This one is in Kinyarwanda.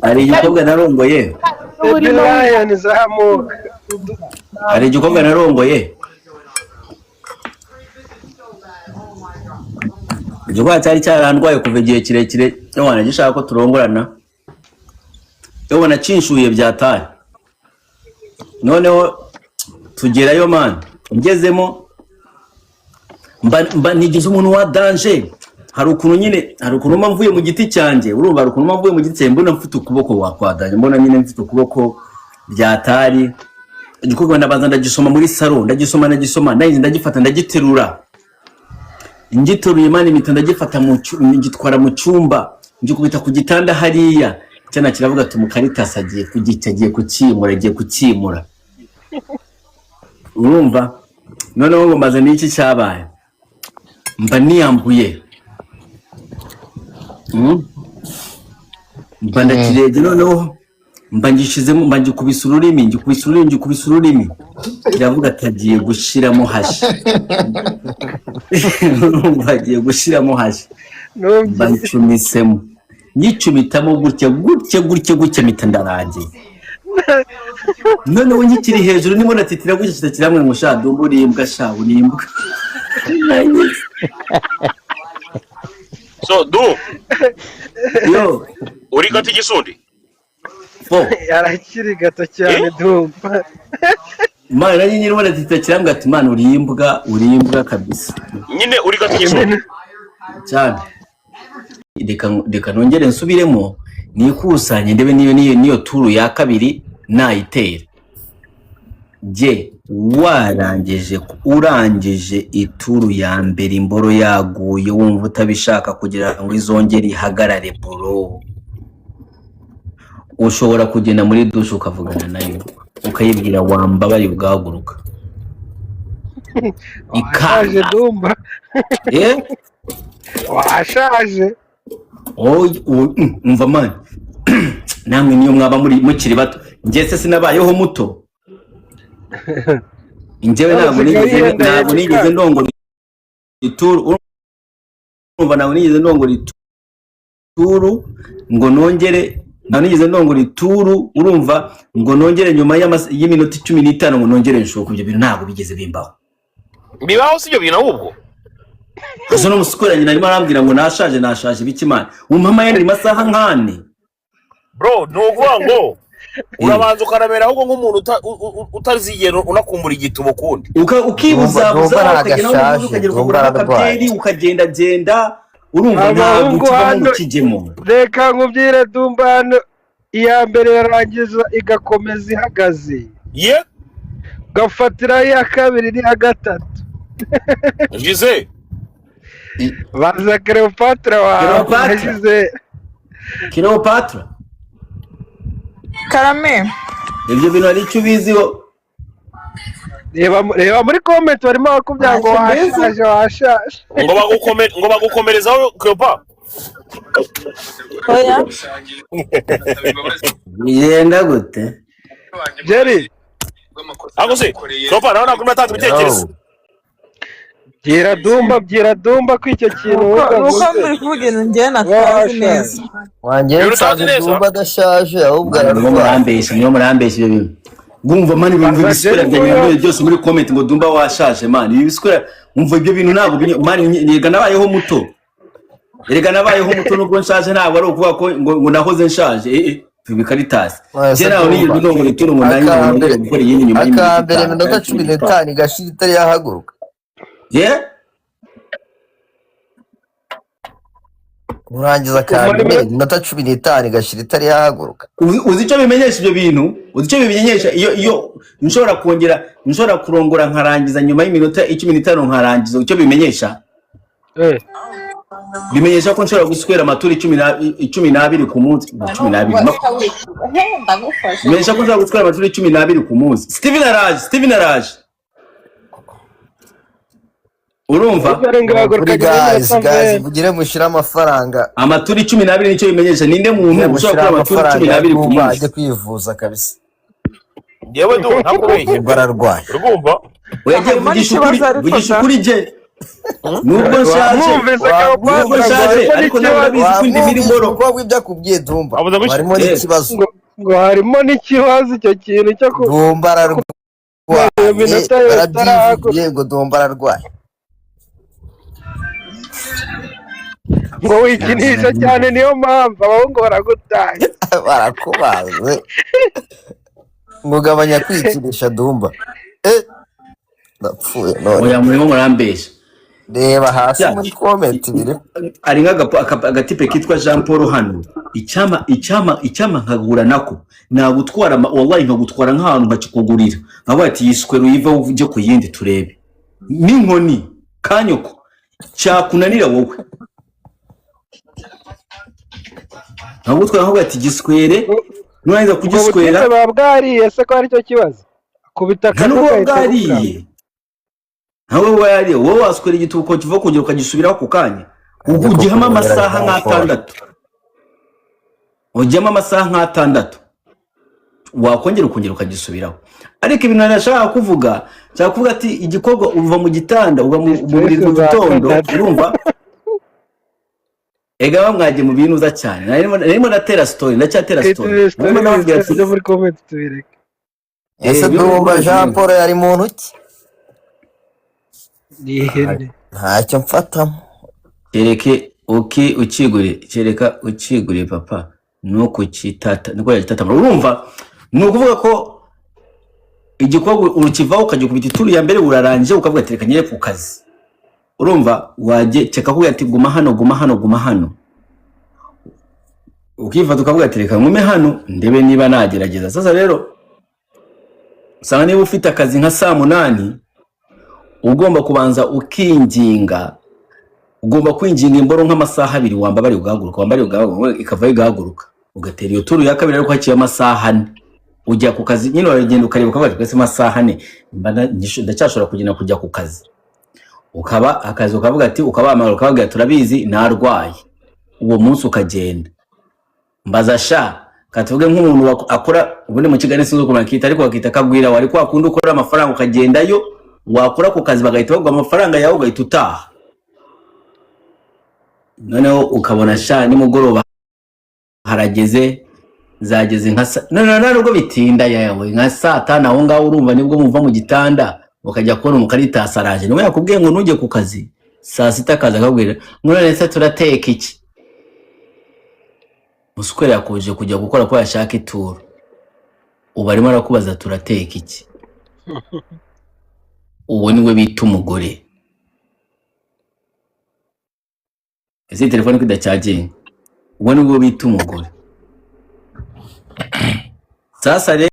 Hari igikobwa narongoye. Baby Lion, zamuka. Hari igikobwa narongoye, igikorwa cyari cyarandwaye kuva igihe kirekire, none gishaka ko turongorana, ubona kinshuye byataye. Noneho tugerayo man, ngezemo mba nigize umuntu wa danger. Hari ukuntu nyine, hari ukuntu mba mvuye mu giti cyanjye, urumva, hari ukuntu mba mvuye mu giti cyanjye, mbona mfite ukuboko wa danger, mbona nyine mfite ukuboko byatari. Igikorwa ndabanza ndagisoma muri salo, ndagisoma, ndagisoma, ndangije ndagifata, ndagiterura. Ngiteruye man, impita ndagifata ngitwara mu cyumba, ngikubita ku gitanda hariya. Cyana kiravuga ati: "Umukaritasi agiye kugica, agiye kukimura, agiye kukimura." Urumva, noneho ngo maze n'iki cyabaye, mba niyambuye. Mba ndakirebye, noneho mba ngishizemo, mba ngikubise ururimi, ngikubise ururimi, ngikubise ururimi, kiravuga ati: "Agiye gushiramo hashi." Urumva, agiye gushiramo hashi. Mba Numvise. ncumisemo, ngicumitamo gutya gutya gutya gutya, mpita ndarangiye. Noneho nkikiri hejuru ndimo natitira gutya, kita kiramwe ngo: "Sha Dumba, uri imbwa, sha uri imbwa." So du Yo. Uri gato igisundi. Fo. Arakiri gato cyane Dumba. Imana nanjye nyine ubona titira kirambwira ati: "Imana, uri imbwa, uri imbwa kabisa." Nyine uri gato igisundi. Cyane. Reka nongere nsubiremo, nikusanye, ndebe niyo turu ya kabiri nayitera. Jye warangije, urangije ituru ya mbere, imboro yaguye, wumva utabishaka, kugira ngo izongere ihagarare, bro, ushobora kugenda muri dushe ukavugana nayo, ukayibwira: "Wambabariye ugahaguruka?" Washaje. Ikanga. Dumba. Eh. Washaje. Oy, umva man, namwe niyo mwaba muri mukiri bato, njye se sinabayeho muto? Njyewe ntabwo Usigaye nigeze yenda ntabwo nigeze yenda. ndongora ituru. Urumva, ntabwo nigeze ndongora ituru ngo nongere, ntabwo nigeze ndongora ituru, urumva, ngo nongere nyuma y'iminota 15 ngo nongere nshoke. Ibyo bintu ntabwo bigeze bimbaho. Bibaho si ibyo bintu ahubwo. Gusa no musukura nyina arimo arambwira ngo nashaje, nashaje biki man? Umpa yandi masaha nk'ane. Bro, ni ukuvuga ngo urabanza ukarabera ahubwo nk'umuntu utazigera unakumbura igitubo kundi. Ukibuzabuza. Dumba ntabwo Ukagera aho ashaje, ukagera Dumba ukagura ararwaye. akaperi, ukagendagenda, urumva, ntabwo Abahungu ukivamo hano ngo ukijyemo. Reka nkubwire Dumba, hano iya mbere yarangiza igakomeza ihagaze, ye ugafatiraho iya kabiri n'iya gatatu. Jize. Baza Cleopatra wawe. Cleopatra. Yagize. Cleopatra. Karame. Ibyo bintu hari icyo ubiziho? Reba, reba muri comment barimo bakubwira ngo Ntacyo mbizi. washaje, washaje. Ngo bagukomerezaho, Cleopa. Oya. Bigenda gute? Jerry. Ahubwo se Cleopa nawe ntabwo urimo atanze ibitekerezo. Bwira Dumba, bwira Dumba ko icyo kintu nuko wowe nuko uvuze muri kuvuga ibintu njyewe natazi neza. Wanjye Ibintu utazi nsanze neza? Dumba adashaje, ahubwo Niyo ararwaye. murambeshya, niyo murambeshya. Ibyo bintu bumva man, bumva Baza ibiswera Jerry bya nguyu. nyuma byose muri comment ngo: "Dumba washaje man." Ibi biswera, umva, ibyo bintu ntabwo man, erega nabayeho muto, erega nabayeho muto. Nubwo nshaje, ntabwo ari ukuvuga ko ngo nahoze nshaje. Ibikaritasi. Wese Njye ntabwo nigeze Dumba ndongora ituru ngo nanjye ngo nongere akambere gukora iyindi nyuma y'iminota akambere 5 iminota cyangwa cumi cumi n'itanu. n'itanu igashira itari yahaguruka. Yeah? Urangiza Umara akambere iminota iminota 15 igashira itari yahaguruka. Uzi icyo bimenyesha ibyo bintu? Uzi icyo bimenyesha? Iyo nshobora kongera, nshobora kurongora nkarangiza nyuma y'iminota 15 nkarangiza, icyo bimenyesha, bimenyesha ko nshobora guswera amaturi 12 ku munsi, 12, Ndagufasha. bimenyesha ko nshobora guswera amaturi 12 ku munsi. Steven araje, Steven araje, urumva? Dore ngo Ni ukuri ihaguruka nyuma guys, y'iminota guys, 20. mugire mushyire amafaranga. Amaturi 12 nicyo bimenyesha. Ninde muntu Mugire ushobora mushyire gukora amaturi amafaranga cumi ya n'abiri ku Dumba munsi? ajye kwivuza kabisa. Yewe du, ntakubeshye. Dumba ararwaye. Urumva. Oya, jye Harimo vugisha n'ikibazo ukuri. ariko Vugisha da ukuri jye. Nubwo nshaje, Wamwumvise nubwo Cleopatra ngo nshaje, harimo ariko nawe n'ikibazo. urabizi ko indimi iri Wamwumvise mboro. umukobwa ibyo akubwiye, Dumba? Abuze gushya. Harimo n'ikibazo. Ngo harimo n'ikibazo, icyo kintu cyo ku Dumba iyo ararwaye. minota yose itarahaguruka. Barabyivugiye ngo Dumba ararwaye. Ngo wikinisha cyane, niyo mpamvu abahungu baragutaye. Barakubaze ngo gabanya kwikinisha, Dumba. Ndapfuye none. Oya, murimo murambesha. Reba hasi Ya, muri comment biri. Ari nk'agatipe kitwa Jean Paul hano. Icyama nkagura nako nagutwara, wallahi nkagutwara nk'ahantu nkakikugurira, nkavuga ati yiswe ruyiva ujye ku yindi turebe n'inkoni kanyoko cyakunanira wowe, nkagutwara nkavuga ati giswere, nurangiza Ubwo kugiswera. butike buba bwariye se ko aricyo kibazo? Kubita Nta nubwo akagahita buba bwariye, nta nubwo buba bwariye. Wowe waswera igituko kiva kongera ukagisubiraho ako kanya, Ariko ugihamo kumenyera amasaha Jean Paul. nk'atandatu, ujyamo amasaha nk'atandatu, wakongera ukongera ukagisubiraho. Ariko ibintu nashaka kuvuga, nshaka kuvuga ati igikorwa uva mu gitanda uva mu buriri Stress mu za gitondo. Canada. Urumva ega bamwagiye mu bintu uza cyane. Narimo natera story, ndacyatera story. Twitire story. Narimo nababwira ati Byo muri comment tubireke. Ese byo muri Dumba comment Jean tubireke. Paul yari muntu ki? Ni ihene. Ntacyo mfatamo. Kereke uki ukigure, kereka ukigure papa nuko kitata niko yagitatama. Urumva ni ukuvuga ko igikorwa urukivaho ukagikubita ituru ya mbere, urarangije, ukavuga ati reka nyere ku kazi. Urumva wajye ceka kuvuga ati guma hano, guma hano, guma hano, ukifata ukavuga ati reka ngume hano ndebe niba nagerageza. Sasa rero usanga niba ufite akazi nka saa 8, ugomba kubanza ukinginga, ugomba kwinginga imboro nk'amasaha 2, wambabari ugahaguruka, wambabari ugahaguruka, ikavayo igahaguruka, ugatera iyo turu ya kabiri, ariko haciye amasaha 4 ujya ku kazi nyine. Uragenda ukareba ukavuga ati "Ese amasaha 4 mba ndacyashobora kugenda kujya ku kazi?" Ukaba akazi ukavuga ati ukabahamagara ukavuga ati turabizi narwaye uwo munsi, ukagenda. Mbaza sha, katuvuge nk'umuntu akora ubundi mu Kigali, sinzi ukuntu bakita, ariko bakita kagwira wari kwa kundi ukora amafaranga ukagendayo, wakora ku kazi bagahita baguha amafaranga yawe ugahita utaha. Noneho ukabona sha nimugoroba harageze, zageze nka sa none nta nubwo bitinda yawe nka saa 5 aho ngaho. Urumva nibwo muva mu gitanda ukajya kubona umukaritasi araje, niwe yakubwiye ngo ntujye ku kazi. Saa 6 akaza akabwira ngo none se turateka iki? Muswera yakuje kujya gukora ko yashaka ituro, ubu arimo arakubaza turateka iki? Uwo niwe bita umugore. Ese iyi telefone ko idacyaginga? Uwo niwe bita umugore. Sasa rero.